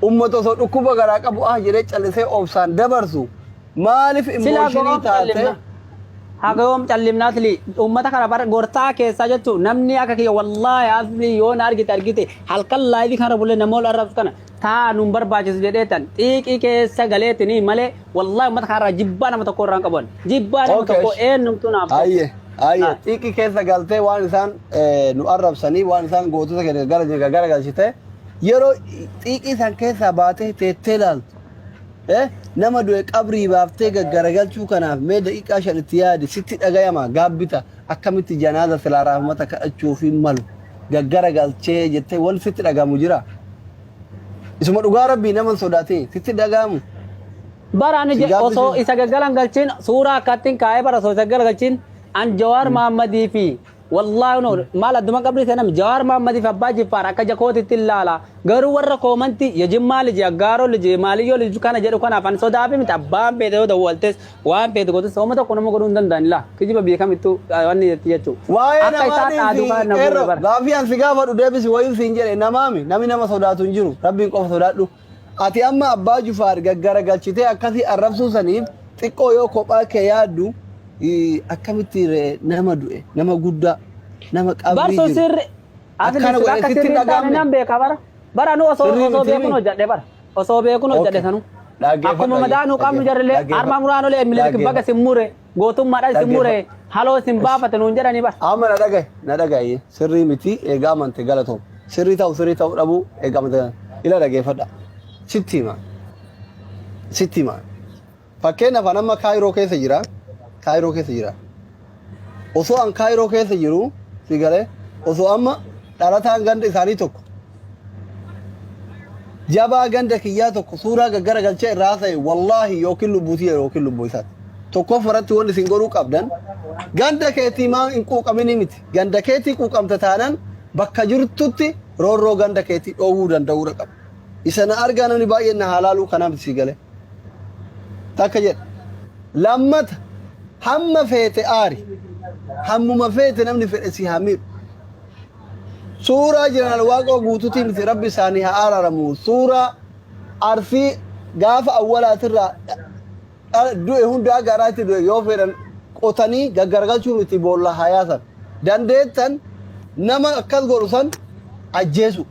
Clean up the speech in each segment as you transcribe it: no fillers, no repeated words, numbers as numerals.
Ummata osoo dhukkuba garaa qabu ah jedhee callisee obsaan dabarsu maaliif Silaa immooshinii gogoom taate callimna. Haga yoom callimna asli uummata kana bara gortaa keessaa jechuun namni akka kiyya wallaahi asli yoo na argite argite halkan laayivii kana bulee nama ol arrabsu kana taa nun barbaachisu jedhee tan xiiqii keessa galeetini malee wallaahi uummata kanarraa jibbaa nama tokko irraa hin qaban jibbaa nama Okay. tokko eenyumtuu naaf ta'u. Ayye, ayye, Ah. xiiqii keessa galtee waan isaan nu arrabsanii waan isaan gootota keenya gara gara galchite yeroo xiiqii san keessaa baatee teettee ilaaltu nama du'e qabrii baaftee gaggaragalchuu kanaaf mee daqiiqaa 5 itti yaadi sitti dhagayama gaabbita akkamitti janaaza silaa rahmata kadhachuuf hin malu gaggaragalchee jettee wal sitti dhagamu jira. Isuma dhugaa rabbii nama hin sodaatin sitti dhagahamu. Bara ani Si osoo gaabbisiisa. isa gaggalan galchiin suuraa akkattiin kaa'ee bara osoo isa gaggala galchiin an Jawaar Mahammadii fi wallaahi no maal adduma qabrii seenam Jawaar Mahammadii fi Abbaa Jiffaar akka jakootitti ilaala. Garuu warra koomantii yejimmaa liji aggaaroo liji maaliyyoo liji kana jedhu kanaaf an sodaafi miti abbaan feete yoo dawwaltes waan feete gootes hooma tokko nama godhuu hin danda'an laa kijiba biyya kamittuu wanni jetti jechuu. Waa'ee Akka isaan namaatii dhaadu fi kana na guure qeerroo bara. gaafii an si gaafadhu deebisi wayii siin jedhe namaami namni nama sodaatu hin jiru rabbiin qofa sodaadhu. Ati amma Abbaa Jufaar gaggaragalchitee akkasii arrabsuu saniif xiqqoo yoo kophaa kee yaaddu akkamitti ree nama du'e nama guddaa nama qabrii Barsu jiru sirri asli akkana sirri godhe akka sitti sirri hin hin taane dhaga'amne nan beeka bara. Bara nu osoo sirrii osoo miti beekun mi? hojjedhe bara. Osoo beekun hojjedhe Okay. sanuu. Dhaggeeffadhu Akkuma ayyee madaa nu qabnu dhaggeeffadhu jarrillee armaa dhaggeeffadhu muraanolee mililik baga dhaggeeffadhu sin mure gootummaadhaan sin mure dhaggeeffadhu. haloo sin Ish. baafate nuun jedhanii bara. Amma na dhagaye na dhagaye sirrii miti eegaa amante galatoom sirrii ta'u sirrii ta'u dhabuu eegaa amante ila dhaggeeffadha sitti hima sitti hima fakkeenyaaf an amma kaayiroo keessa jira kaayiroo keessa jira osoo an kaayiroo keessa jiru si galee osoo amma dhalataan ganda isaanii tokko Jabaa ganda kiyyaa tokko suuraa gaggara galchee irraa haasa'e wallaahi yookiin lubbuu tiyya yookiin lubbuu isaati. Tokkoffaa irratti wanni isin godhuu qabdan ganda keetii maa hin quuqaminii miti. Ganda keetii quuqamta taanan bakka jirtutti roorroo ganda keetii dhoowwuu danda'uudha qaba. Isa na argaa namni baay'een na haa laaluu kanaa miti sii galee. Takka jedha. Lammata hamma feete aari. Hammuma feete namni fedhe si haa miidhu. Suuraa Jeneraal Waaqoo Guutuutii miti rabbi isaanii haa araaramu. Suuraa Arsii gaafa awwalaatirraa du'e hundaa garaatti du'e yoo fedhan qotanii gaggaragalchuu miti boolla haa yaasan. Dandeettan nama akkas godhu san ajjeesu.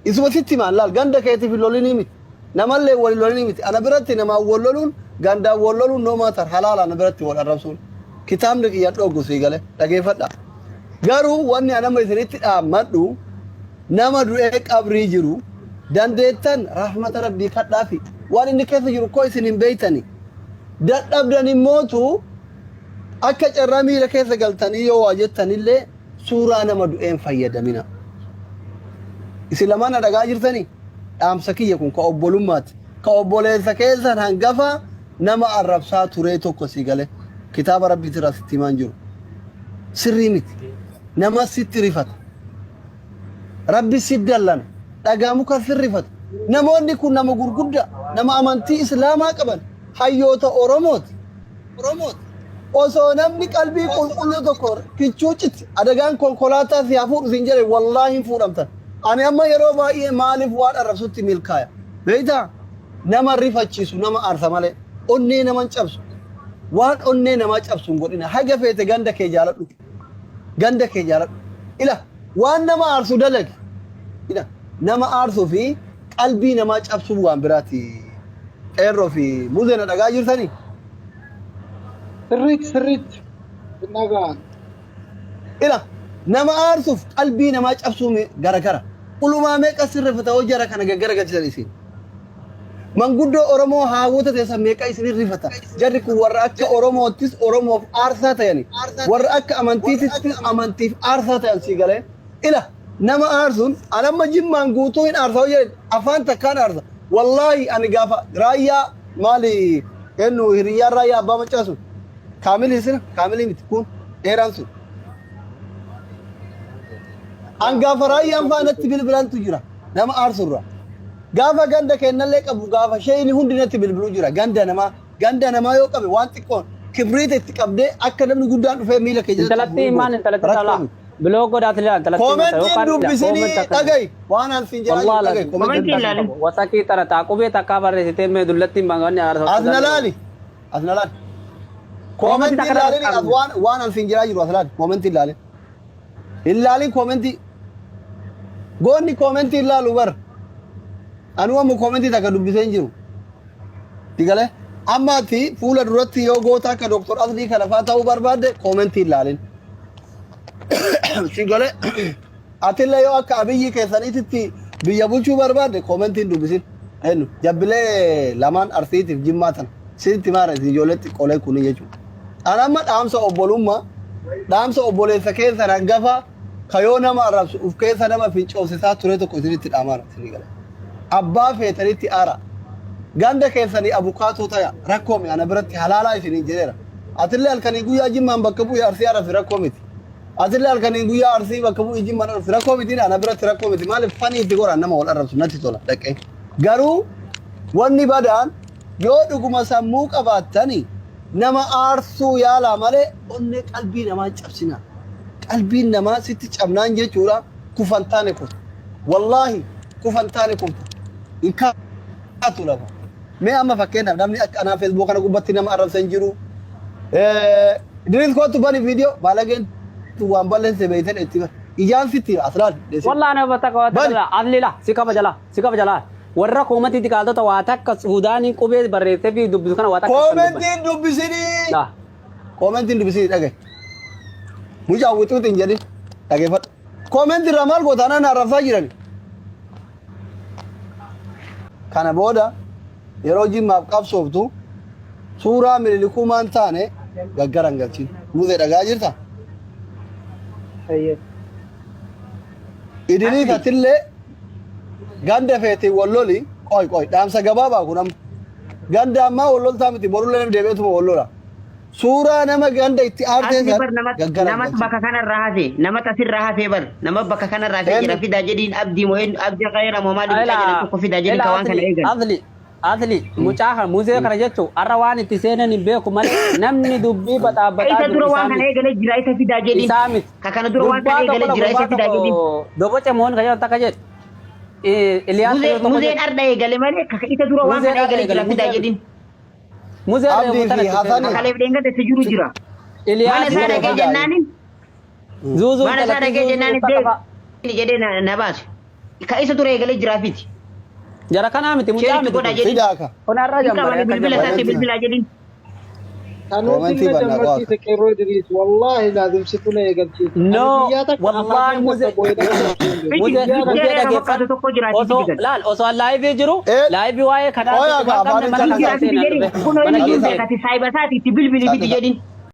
Isuma sitti himaan laal ganda keetiif hin lolinii miti. Namallee wal hin lolinii miti. Ana biratti namaan wal loluun gandaan wal loluun no matter halaala ana biratti wal arrabsuun. Kitaabni kiyya dhoogu sii gale dhageeffadha. Garuu wanni an amma isinitti dhaammadhu nama du'ee qabrii jiru dandeettan rahmata rabbii kadhaafi waan inni keessa jiru koo isin hin beeytani. Dadhabdan immootu akka carraa miira keessa galtanii yoo waa jettanillee suuraa nama du'een fayyadamina. Isin lamaan na dhagaa jirtanii? Dhaamsa kiyya kun ka obbolummaati. Ka obboleessa keessan hangafa nama arrabsaa turee tokko si gale. Kitaaba rabbiitirraa sitti himaan jiru. Sirrii miti. Nama sitti rifata. Rabbi si dallana. Dhagaa muka si rifata. Namoonni kun nama gurguddaa, nama amantii Islaamaa qaban, hayyoota Oromooti. Oromooti. Osoo namni qalbii qulqulluu tokko kichuu citi adagaan konkolaataa si haa fuudhu siin jedhe wallaahi hin fuudhamtan. Ani amma yeroo baay'ee maaliif waan arrabsutti milkaaya. Beektaa nama rifachiisu nama aarsa malee onnee nama hin cabsu. Waan onnee namaa cabsu hin godhina. Haga feete ganda kee jaaladhu. Ganda kee jaaladhu. Ila waan nama aarsu dalagi. Ila nama aarsuu fi qalbii namaa cabsuun waan biraati. Qeerroo fi muzee na dhagaa jirtanii? Sirriitti sirriitti hin dhaga'an. Ila nama aarsuuf qalbii namaa cabsuu garagara. Ulumaa meeqa sirrifata hoo jara kana gaggaragalchisan isin. Manguddoo Oromoo haawwota teessan meeqa isin rifata. Jarri kun warra akka Oromoottis Oromoof aarsaa ta'ani. Warra akka amantiittis amantiif aarsaa ta'an sii galee. Ila nama aarsuun an amma jimmaan guutuu hin aarsa hoo jedhe afaan takkaan aarsa. Wallaahi ani gaafa raayyaa maali ennu hiriyyaan raayyaa abbaa maccaa sun kaamilii sina kaamilii miti kun dheeraan sun. An gaafa raayyaan faa natti bilbilantu jira nama aarsurra. Gaafa ganda kennallee qabu gaafa sheeyni hundi natti bilbiluu jira ganda namaa ganda namaa yoo qabe waan xiqqoon kibriita itti qabdee akka namni guddaan dhufee miila kee jalatti Intalattii fuudhuu maal goota. intalatti Rakkoo tolaa? miti. Block godhaati ilaalan talattiin mata Koomentiin yookaan dubbisinii comment akka dhagayi. Waan an siin jedhaa Wallahi jiru dhagayi. lazim. Koomentiin Koomentii ilaalin. Wasakii tana taaqubee takkaa barreessitee mee dullattiin bangaanni As na laali. As na laali. Koomentii Koomentii takka ilaalin as qabne. waan an siin jedhaa jiru as laali. Koomentii ilaalin. Hin laalin koomentii. Goonni koomentii ilaalu bar. Anuu amma koomentii takka dubbisee hin jiru. Digalee. Amma ati fuula duratti yoo goota akka Dooktor Aslii kana faa ta'uu barbaadde koomentii ilaalin. Sigalee. Atillee yoo akka Abiyyi keessaniititti biyya bulchuu barbaadde koomentii hin dubbisin. Eenyu jabbilee lamaan Arsiitiif Jimmaa tana. Sitti maara isin ijoollee xiqqoolee kuni jechuudha. An amma dhaamsa obbolummaa, dhaamsa obboleessa keessan hangafa ka yoo nama arrabsu uf keessa nama fincoofsisaa ture tokko isinitti dhaamaara isinii gala. Abbaa feetanitti aara. Ganda keessanii abukaatoo taya rakkoo mi ana biratti halaalaa isiniin jedheera. Atillee halkanii guyyaa Jimmaan bakka bu'ee Arsii arrabsi rakkoo miti. Atillee halkanii guyyaa Arsii bakka bu'ee Jimmaan arrabsi rakkoo miti, ana biratti rakkoo miti. Maaliif fanii itti godhan nama wal arrabsu natti tola dhaqee. Garuu wanni badaan yoo dhuguma sammuu qabaattani nama aarsuu yaalaa malee onnee qalbii namaa hin cabsinaa. Qalbiin namaa sitti cabnaan jechuudha kufan taane kufta. Wallaahi kufan taane kufta. Hin kaatu lafa. Mee amma fakkeenyaaf namni akka anaa Facebook kana gubbatti nama arrabsa hin jiru. Idris, kootu bani viidiyoo baalageen waan balleesse beeytan itti bani. Ijaan sitti as laal. Wallahi ana bakka waa Bani. takka asli la si kabaja la si kabaja la warra koomantii qaaltota waa takka Suudaaniin qubee barreessee fi dubbisu kana waa takka kan dubban. Koomentiin dubbisinii. La. Koomentiin dubbisinii dhagaye. Mucaa wixuuti hin jedhin dhageeffadhu. Koomentii irraa maal goota anaan arrabsaa jirani. Kana booda yeroo Jimmaaf qabsooftu suuraa Minilikuu maan taane gaggaran galchin. Muzee, dhagaa jirta? Hayyee. Idiliif atillee ganda feetiin wal loli. Qoy qoy, dhaamsa gabaabaa kun amma. Ganda ammaa wal loltaa miti, borullee namni deebi'eetuma wal lola. Suuraa nama ganda itti aartee Asli san bar nama gaggaran namatu galchin. bakka kanarraa hafe, namatu asirraa hafe bar, nama bakka kanarraa hafe jira. Eenyu? Fidaa jedhiin, Abdii moo eenyu, Abdii Khayra moo maali mucaa jedhan tokko fidaa jedhiin Ela ka waan kana asli eegan. Asli asli mucaa kana muzee kana jechuun har'a waan itti seenan hin beeku malee namni dubbii baxaabbaxaa Isa jiru dura isaa waan kana miti. eegalee jira, isa fidaa jedhiin. Isaa miti. Ka kana dura waan Gurbaa kana tokko eegalee la jira, isa gurbaa fidaa tokko jedhiin. doboce moon kan jedhan takka jedhe. Iliyaas Muzee kan tokko muzeen jedhe. arda eegale malee ka isa dura waan Muzeen kana arda eegalee eegale jira, fidaa muzee jedhiin. muzee Abdii reefu tana fi itti Hasani. seenan. Kakaleef dheengate itti jiru jira. Iliyaas Mana isaa Muzee dhaqee fidaa. jennaanin Zuuzuu mana isaa intalatti dhaqee zuuzuu jennaanin takka fa'a. deemi jedhee na baase. Ka isa dura eegalee jiraa fiti. Jara kanaa miti, mucaa Sheeritti miti godhaa kun. jedhiin. Fidaa ka. Kun har'a Hin jambare qabani akka bilbila jambare. isaatti bilbilaa jedhiin. Koomentii Kanuutillee bannaa gammachiise qo'ata. qeerroo Idriis, wallaahi laazim situ na eegalchiise. Ani No, guyyaa takka afaan wallahi keessa muzee boo'ee dhageeffachuu hin beeku. Fiti muzee Guyyaa muzee takka. ficheeree ka fakkaatu dhageeffadhu. tokko jiraati Osoo fidigan. laal osoo laayivii jiru Eh, laayivii waa'ee qoya kanaatti ka quban afaan qabne mana hin kan Jiraati seenan jedhiin. dhufe Kunoo mana inni kee hin seena. beekati saayiba isaati itti bilbili fiti Callisaa. jedhiin.